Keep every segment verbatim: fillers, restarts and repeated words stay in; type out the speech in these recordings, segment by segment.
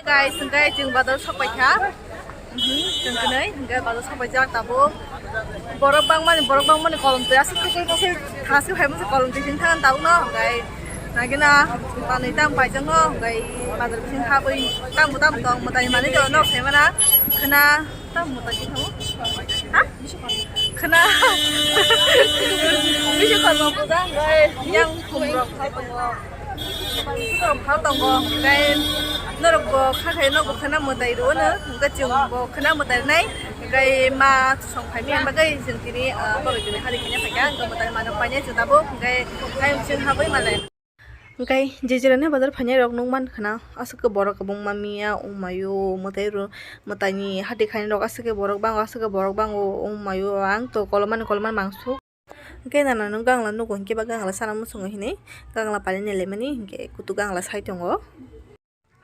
Guys, hwnkhe chwng bazar sokpai kha. Mhm, chwng twnwi hwnkhe bazar sokpai jak tabuk. Borok bangmani, borok bangmani kolom twi aswk twi twi twi thangswi phaimani kolom twi sing thang tabuk no hwnkhe nagina manwi tam paijak no hwnkhe bazar bising habwi tam bo tam tong mwtai manwi tong nok sai mana khwna tam mwtai tong ha khwna bisi kolom bujang hwnkhe yang khum rok phai tongo. Norok phal tongo, hwnkhe norok bo kha khai norok bo khwna mwtai rw no, hwnkhe chwng bo khwna mwtai rwnai, hwnkhe ma song phai mani bagwi chwng tini, ah, borok tini hari khaina phaikha, hwnkhe mwtai manwi painai chwng tabuk, hwnkhe ayang chwng habwi malai. Hwnkhe je jirani bazar phainai rok nukman khwna, aswk khe borok kwbangma miya wngmaio, mwtai rw, mwtaini hati khainai rok aswk khe borok bango, aswk khe borok bango wngmaio, ang to kolomani kolomani mangsuk. Hwnkhe nana no gangla nugo, hwnkhe ba gangla sana muchungo hinwi gangla painani lemani, hwnkhe kutuk gangla sai tongo.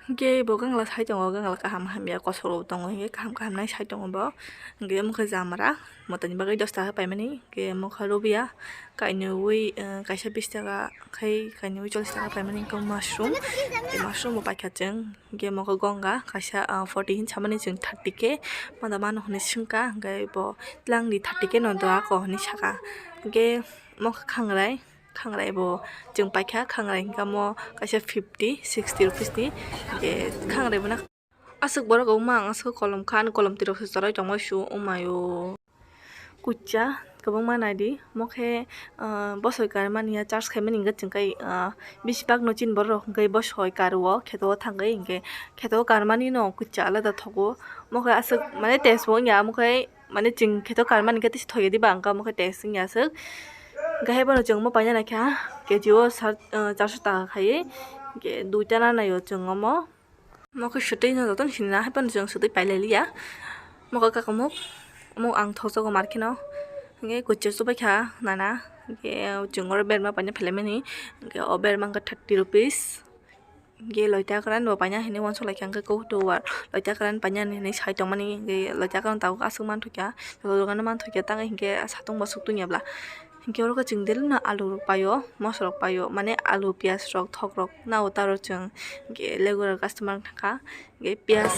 Hwnkhe bo gangla sai tongo, gangla kaham hamya kosoro tongo, hwnkhe kaham kaham nai sai tongo bo. Hwnkhe omo khe jamara, mwtaini bagwi dos taka paimani, hwnkhe omo khe rubia, kainwi, eh, kaisa bis taka khai, kainwi chollish taka paimani, hwnkhe mushroom, mushroom bo paikha chwng. Hwnkhe omo khe gonga kaisa, ah, forty hin samani chwng thirty khe mada mano hinwi swngkha, hwnkhe bo twlangni thirty khe no doa ko hinwi saka. Hwnkhe omo khe khangrai, khangrai bo chwng paikha, khangrai hwnkhe omo kaisa fifty, sixty rupees ni, hwnkhe khangrai bono aswk borok kwbangma ang aswk kolom kha, ani kolom twi rok se chwrai tongma su wngmai o. Kucha kwbangma naidi, omo khe, ah, bosoi karmani ya charge khaimani hwnkhe chwng kai, ah, bisi bak no chini borok rok hwnkhe bosoi kar o kheto o thangwi hwnkhe kheto o karmani no kucha alada thogo. Omo khe aswk mane test bo wngya, omo khe mane chwng kheto karmani khe tei se thoywi diba, hwnkhe omo khe test wngya aswk. Hwnkhe haiphano chwng omo paina naikha K G o sat, ah, charso taka khaiwi, hwnkhe duita na naio chwng omo. Omo khe swtwi no jotono sini na, haiphano chwng swtwi pailai liya. Omo khe kakamuk, omo ang thokjago mar kheno. Hwnkhe kuchuk chubaikha nana, hwnkhe chwng oro berma paina phelaimani, hwnkhe o berma wngkha thirty rupees. Hwnkhe loita kwran bo paina hinwi uansuk laikha, hwnkhe kok tovar loita kwran paina hinwi sai tongmani, hwnkhe loita kwran tabuk aswk manthokya, joto dogano manthokya, tangwi hwnkhe satung bo suk tongya bwla. Hwnkhe oro khe chwng daily no alu rok paio, moso rok paio, mane alu, piyaj rok, thok rok nao taro chwng. Hwnkhe regular customer wng thangkha. Hwnkhe piyaj,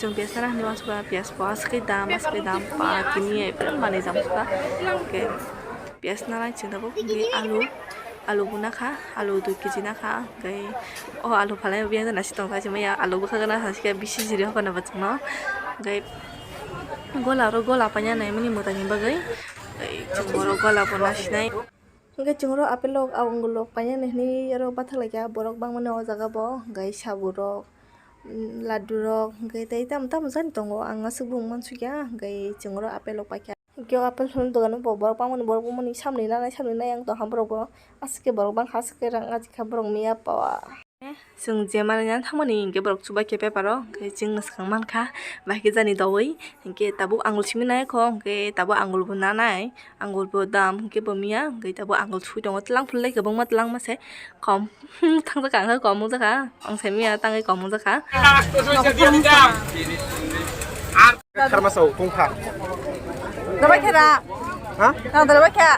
chwng piyaj nana hinwi uansukha, piyaj bo aswk khe dam, aswk khe dam, pa tini ai pura manwi jang sukha. Hwnkhe piyaj nana chwng tabuk hwnkhe alu, alu bo nakha, alu dui kg nakha. Hwnkhe o alu phalai bo biyang jani nasi tongkha, chwng maya alu bwkha gana sasikhe bisi jiri hokna bo chwngno. Hwnkhe gola oro gola paina naimani mwtaini bagwi. Tei chwng oro gola bo nasinai. Hwnkhe chwng oro apple rok, angul rok painani hinwi oro bathak laikha borok bangmani o jaga bo, hwnkhe sabur rok, mm, laddu rok, hwnkhe tei tamo tamo jani tongo, ang aswk bo wng mansukya, hwnkhe chwng oro apple rok paikha. Hwnkhe o apple phano dogano bo borok bangmani, borok bangmani samni nanai samni nai ang tongkha borok bo, aswk khe borok bangkha, aswk khe rang ajikha borok miya pawa. Chwng je manwi nang thangmani hinkhe borok chubaikhe paper o, hinkhe chwngno swkang mankha, bahai khe jani doui, hinkhe tabuk angul simi naikho, hinkhe tabuk angul bo nanai, angul bo dam hinkhe bo miya, hinkhe tabuk angul sui tongo, twlang phulai kwbangma twlangma se kom thangjak kha, hinkhe kom wngjakha, ang sai miya tangwi kom wngjakha. Kharmasa o tongkha. Dabai khe ra. Ha? Tang dabai khe.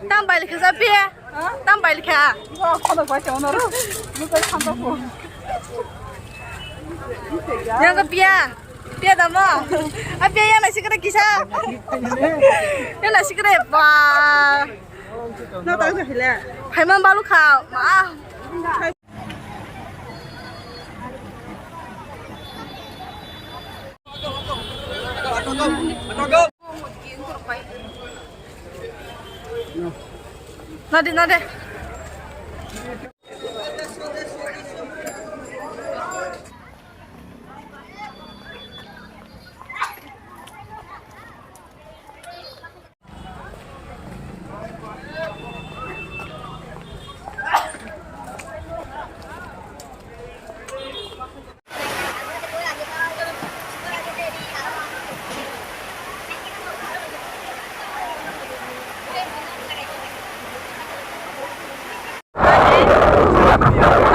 Tam bai likhe sa pia. Tam bai likhe. Yang ke pia. Pia damo. A pia yang nasi kere kisa. Yang nasi kere ba. Na tang ke hile. Phaiman balu kha. Ma. Nade, nade.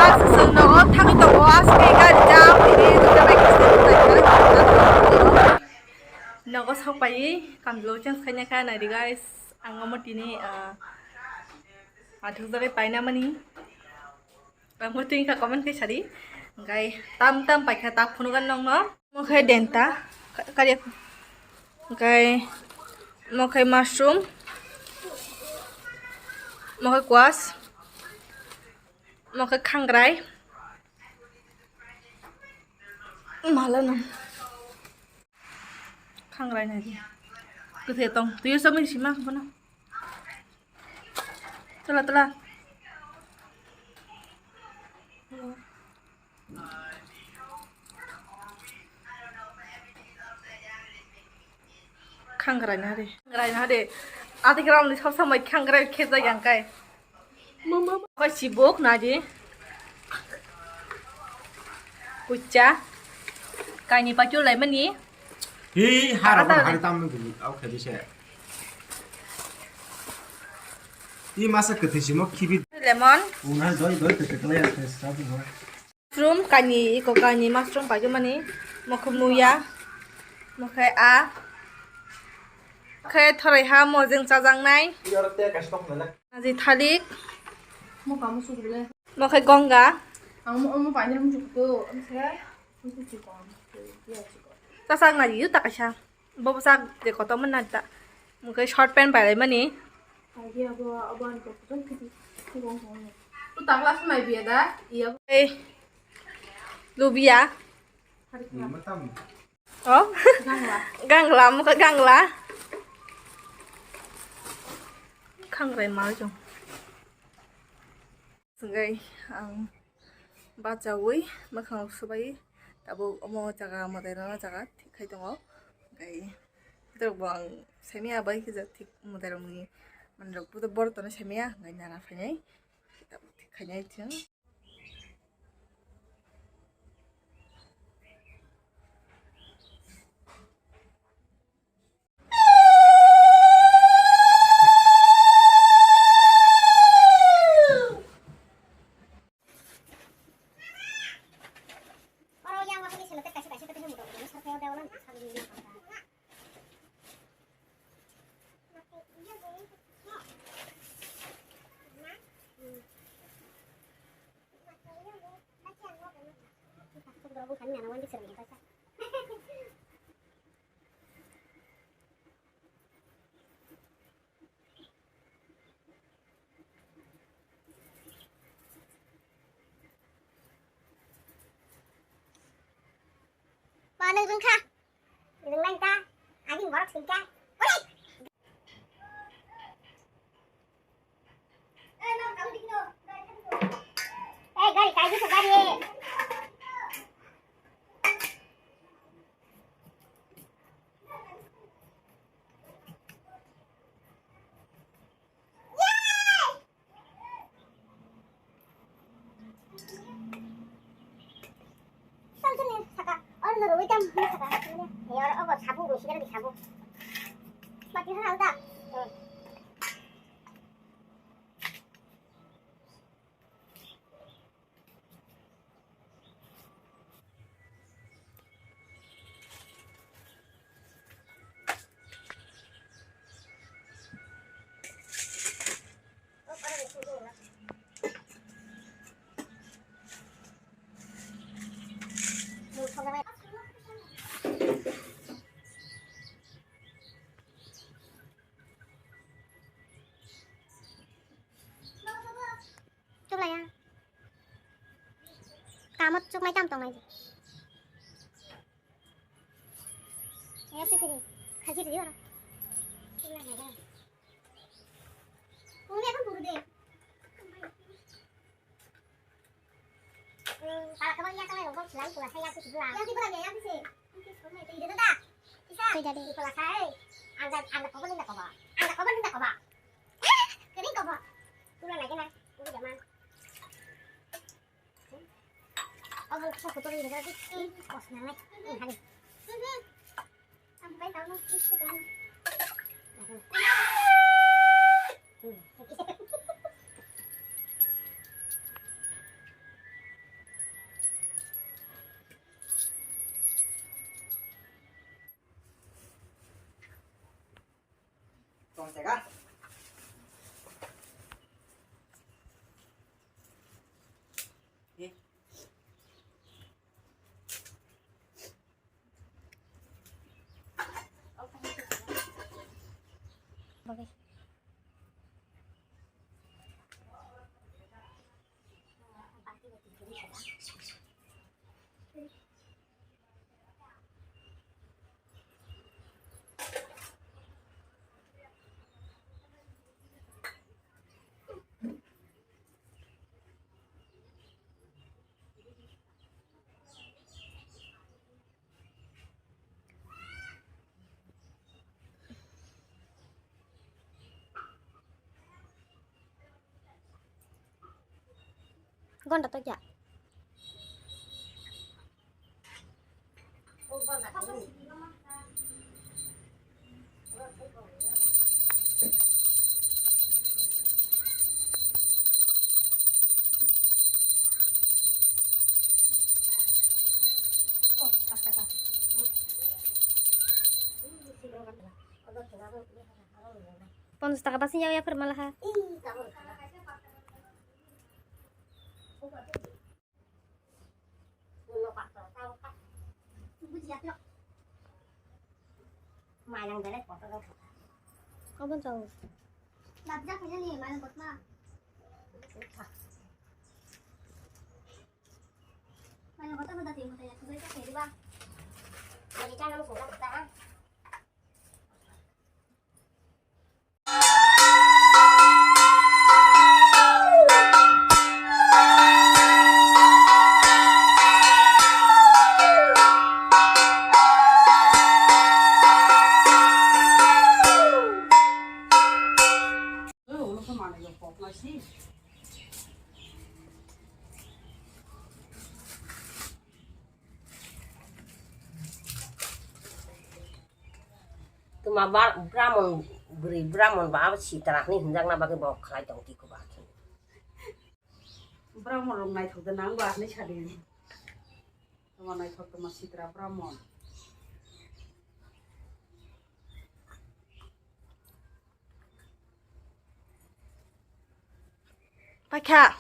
Aswk nogo thangwi tongo, aswk khe gari jam, tini rwkhe bai khe se rwkhe. Nogo sok paiwi kamjwlao change khaina kha, naidi guys, ang omo tini, ah, athukjagwi paina mani. Ang bo twi wngkha comment khe sadi. Hwnkhe tam tam paikha tak phunugan nokno. Omo khe denta, ka-, kariya. Hwnkhe omo khe mushroom, omo khe squash, omo khe khangrai. Malano. Khangrai nai di. Kwthwi tong. Twi samwi sima bono. Tula, tula. Khangrai na de. Khangrai na de. Ati gram ni sab samai khangrai khe jai yang kai. Mama. Koi sibuk na di. Kucha. Kaini pachu lai mani. Hi, hara Kata hari tam nung gini. Au khe bise. I masa kwthwi simo khibi. Lemon. Unhal doi doi kwthwi kwlai ya, kwthwi sab no. Mushroom kani, iko kani mushroom paikhe mani, mokhe muya, mokhe a, khe thorai ha mojeng chajaknai. Naji thalik, mokhe gonga. Chachak naji yuta kaisa. Bo bwsak je kotor manna ta. Mokhe short pant pai lai mani. Idea bo abo ani kotor kiti. Ko tangla sunai biya da. Iya. Ei. Lubia. Oh. Gangla. Gangla, mokhe gangla. Khangrai mal jong. Hwnkhe ang bachaui mwkhang subai tabuk omo jaga mwtai rwna jaga thik khai tongo. Hwnkhe borok bo ang saimanya bai khe thik mwtai rokni manwi rok borok tono saimanya hwnkhe nana phainai tabuk thik khainai chwng. Ba nwng rwngkha? Rwngnai ta. Agin borok singkha. Oi! Eh, gari, kaji tu gari. Sal sini saka, or no roi tam saka. Ni or obo sabu, ni sigara di sabu. Mati hana uda. Chuklaiya. Tamo chukmai tam tongnai. Ya, sisi. Khaji ri ora. Pala kebang ya, kebang, kebang, silang, pula saya, aku sebelah. Yang tiba lagi, yang sisi. Yang sisi, kau naik, tidak ada. Bisa. Tidak ada. Pula saya. Anda, anda kebang, anda kebang. Anda kebang, anda kebang. Kering kebang. Pula lagi, nah. Ini zaman. Oh, kalau kita foto ini, kita nanti, oh, senang, nih. Hmm, hari. Gonta to kya? Ponchas taka basing ya, ya, pher malaha. Abon chao. Tuma ba-, bramon bwrwi, bramon ba abo sitra hinwi hinjakna bagwi bo khlai tong tiko ba khe. Bramon rok naithok da nang ba hinwi sadi. Tuma naithok tuma sitra bramon. Paikha.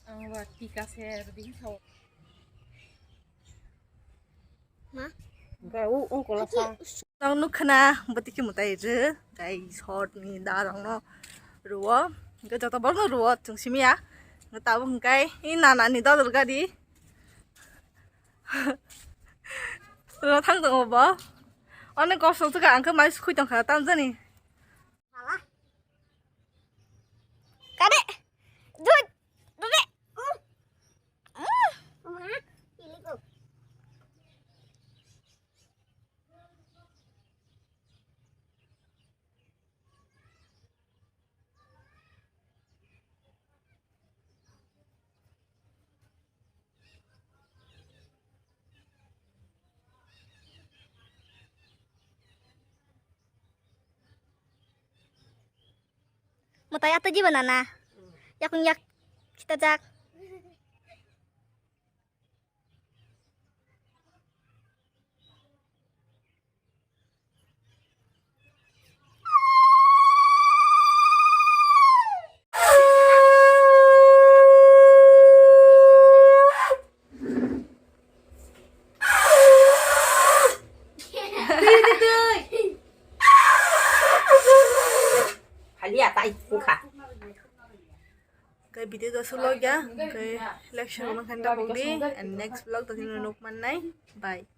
Ang ba tika ser di sao. Ma? Ga u ungkola sa. Tong nukha na bwtwi khe mwtai rw, tei short ni da rok no rw-o. Hwnkhe joto borok no rw-o, chwng simi ya. Hwnkhe tabuk hwnkhe i nana ni dodol gari. Rw thang tongo bo. Onek kosol thwkha, ang khe mai sukhui tongkha, tamjani. Kare. Dud. Dud. Mwtai atwi diba nana? Yakung yak khitajak. Halia tai wngkha. Khe video do sulok ya, khe like share rwna khe ta bokdi, and next vlog to tini nuk mannai. Bye.